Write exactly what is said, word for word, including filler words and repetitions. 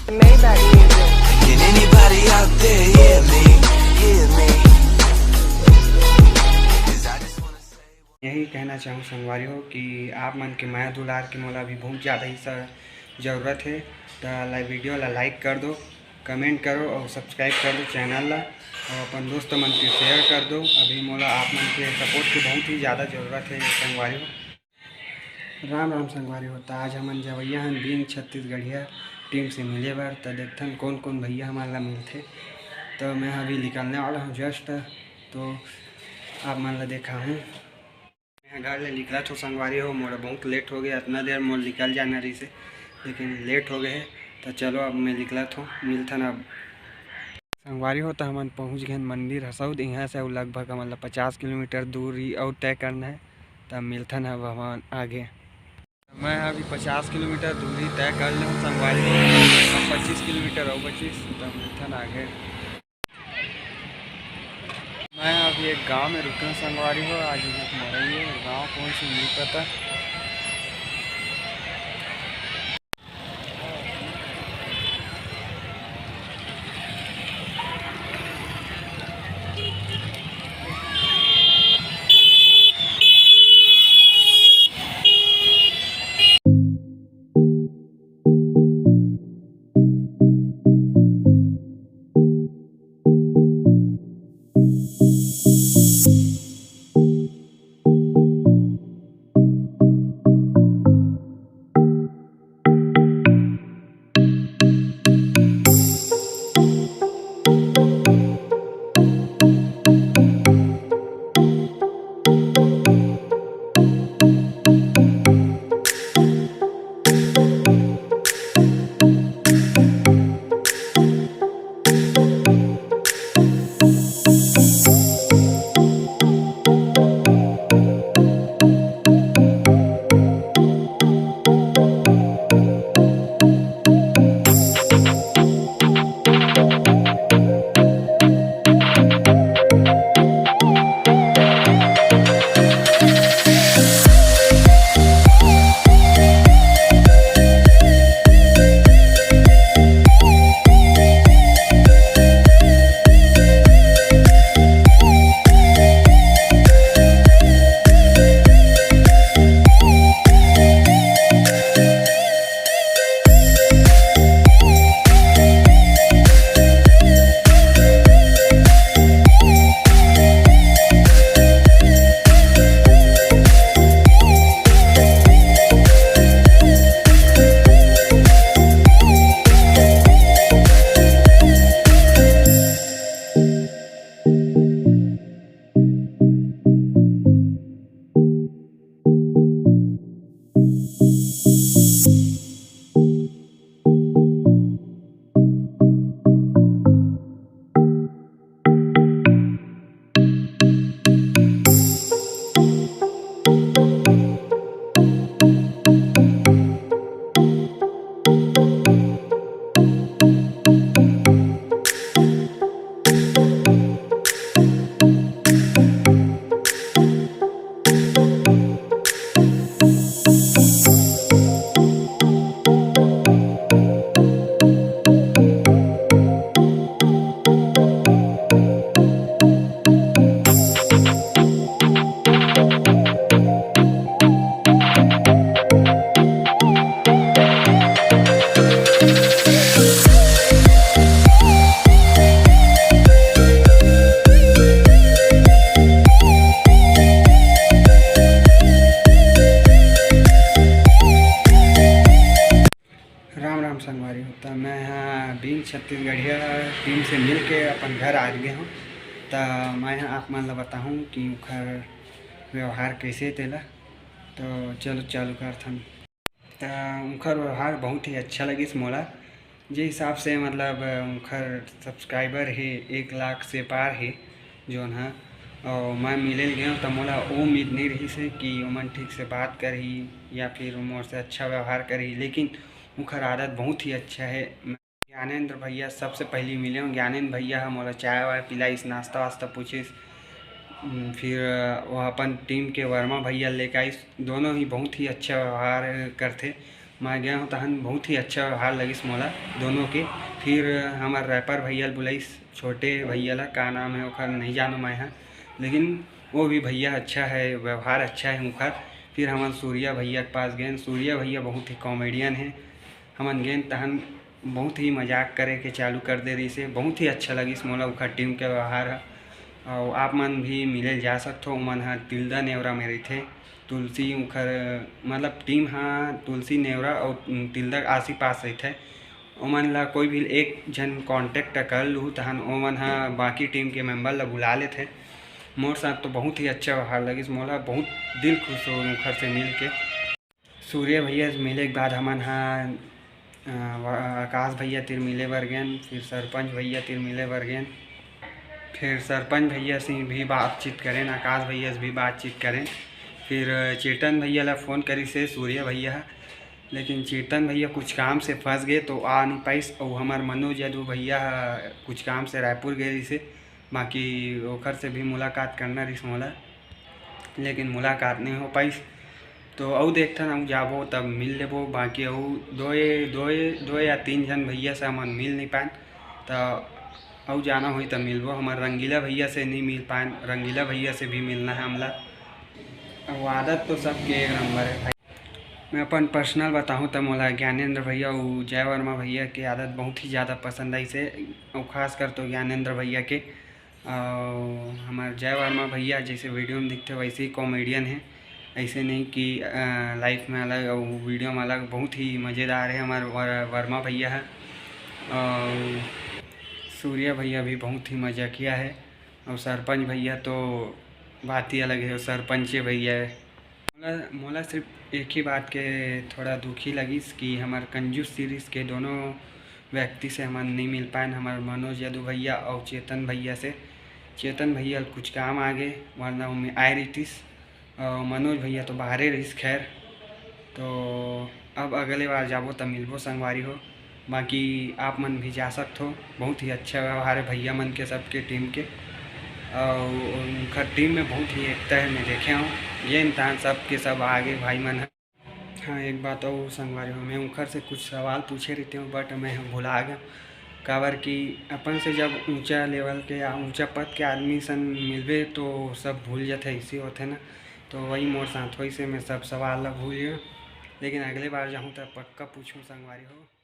Maybach music. Can anybody out there hear me? Hear me? 'Cause I just wanna say, यही कहना चाहूँ संगवारी हो कि आप मन के मया दुलार के मोला अभी बहुत ज़्यादा ही स-, ज़रूरत है। त ला-, वीडियो ला लाइक कर दो, कमेंट करो और सब्सक्राइब कर दो चैनल ला, और अपन दोस्त मन के शेयर कर दो। अभी मोला आप मन के सपोर्ट के बहुत ही ज़्यादा ज़रूरत है संगवारी हो। राम राम संगवारी हो, त आज हमन जवैया हन बींग छत्तीसगढ़िया टीम से मिले बर। त देखथन कौन कौन भैया हमन ला मिलथे। त मैं अभी निकलने वाला हूँ जस्ट, तो आप मन ला देखा हूँ। मैं घर ले निकलत हो संगवारी हो, मोला बहुत लेट हो गया, इतना देर मोर निकल जाना रहिसे, लेकिन लेट हो गए है। त चलो अब मैं निकलत हो, मिलथन अब। संगवारी हो, त हमन पहुँच गए मंदिर हसौद, यहाँ से अब लगभग हमन ला पचास किलोमीटर दूरी और तय करना है। त मिलथन अब हमन आगे। मैं अभी पचास किलोमीटर दूरी तय कर ले हूँ संगवारी हो, अब पच्चीस किलोमीटर और पच्चीस, त मिलथन आगे। मैं अभी एक गांव में रुके हूँ संगवारी हो, आज एक मरई है, गांव कौन सी नहीं पता। राम राम संगवारी हो, त मैं ह बींग छत्तीसगढ़िया टीम से मिल के अपन घर आ गे हूँ। त मैं ह आप मन ल बताहूँ कि ओखर व्यवहार कैसे तेला। तो चलो चालू करथन। त ओखर व्यवहार बहुत ही अच्छा लगिस मोला। जे हिसाब से मतलब ओखर सब्सक्राइबर हे, एक लाख से पार हे जोन ह, और मैं मिले ल गेंव त मोला वो उम्मीद नहीं रहिस हे कि ओमन ठीक से बात करही या फिर मोर से अच्छा व्यवहार करही, लेकिन ओखर आदत बहुत ही अच्छा हे। ज्ञानेंद्र भैया सबसे पहली मिले हूँ। ज्ञानेंद्र भैया ह मोला चाय वाय पिलाइस, नाश्ता वास्ता पूछिस। उम, फिर वो अपन टीम के वर्मा भैया लेके आइस। दोनों ही बहुत ही अच्छा व्यवहार करथे। मैं गया हूँ तहन बहुत ही अच्छा व्यवहार लगिस मोला दोनों के। फिर हमर रैपर भैया ल बुलाइस, छोटे भैया ला, का नाम है ओखर नहीं जानो मैं ह, लेकिन वो भी भैया अच्छा है, व्यवहार अच्छा है उनकर। फिर हमन सूर्या भैया के पास गेन। सूर्या भैया बहुत ही कॉमेडियन है। हमन गेन तहन बहुत ही मजाक करे के चालू कर दे रहिस हे। बहुत ही अच्छा लगिस मोला उखर टीम के व्यवहार ह। अउ आप मन भी मिले जा सकथो, ओमन ह तिल्दा नेवरा में रहिथे। तुलसी उखर मतलब टीम ह तुलसी नेवरा अउ तिल्दा आसी पास रहिथे। ओमन ला कोई भी एक झन कॉन्टैक्ट कर लू तहन ओमन ह बाकी टीम के मेंबर ला बुला लेथे। मोर साथ तो बहुत ही अच्छा व्यवहार लगिस मोला, बहुत दिल खुश हो उखर से मिल के। सूर्य भैया से मिले के बाद हमन ह, अ, व-, आकाश भैया तिर मिले बर गेन, फिर सरपंच भैया तिर मिले बर गेन, फिर सरपंच भैया से भी बातचीत करेन, आकाश भैया से भी बातचीत करेन। फिर चेतन भैया ला फ़ोन करिस हे सूर्य भैया ह, लेकिन चेतन भैया कुछ काम से फंस गए तो आ नहीं पाइस। अउ हमर मनोज यादव भैया ह कुछ काम से रायपुर गए रहिस हे, बाकी ओखर से भी मुलाकात करना रहिस मोला, लेकिन मुलाकात नहीं हो पाइस। तो अउ देखथन, अउ जाबो तब मिल लेबो। बाकी अउ दोए दोए दो या तीन झन भैया से हमन मिल नहीं पाएन, तो अउ जाना होई तब मिलबो। हमर रंगीला भैया से नहीं मिल पाएन, रंगीला भैया से भी मिलना है हमला। अब आदत तो सबके एक नंबर है भाई। मैं अपन पर्सनल बताहूँ त मोला ज्ञानेंद्र भैया अउ जय वर्मा भैया के आदत बहुत ही ज़्यादा पसंद आइस हे, अउ खासकर तो ज्ञानेंद्र भैया के। अउ हमर जय वर्मा भैया जैसे वीडियो में दिखते वैसे ही कॉमेडियन है, ऐसे नहीं कि, अ, लाइफ में अलग अउ वीडियो में अलग। बहुत ही मज़ेदार है हमर वर-, वर्मा भैया है। अउ सूर्या भैया भी बहुत ही मजाकिया है। अउ सरपंच भैया तो बात ही अलग है, सरपंचे भैया है। मोला, मोला सिर्फ एक ही बात के थोड़ा दुखी लगिस कि हमर कंजूस सीरीज के दोनों व्यक्ति से हमन नहीं मिल पाएन, हमर मनोज यादव भैया अउ चेतन भैया से। चेतन भैया ल कुछ काम आ गे, वरना ओमे आए रहितिस। अउ मनोज भैया तो बाहरे रहिस। खैर, तो अब अगले बार जाबो त मिलबो संगवारी हो। बाकी आप मन भी जा सकथो, बहुत ही अच्छा व्यवहार है भैया मन के, सबके टीम के। अउ उनकर टीम में बहुत ही एकता है, मैं देखे हूँ। ये इंसान सबके सब आगे भाई मन है। हाँ, एक बात अउ संगवारी हो, मैं उनकर से कुछ सवाल पूछे रहिते हूँ, but मैं ह भुला गया। काबर कि अपन से जब ऊंचा लेवल के या ऊंचा पद के आदमी सन मिलबे तो सब भूल जाथे, ऐसे होथे ना। तो वही मोर साथ होइस हे, मैं सब सवाल ला भूल गया, लेकिन अगले बार जाहूँ त पक्का पूछूँ संगवारी हो।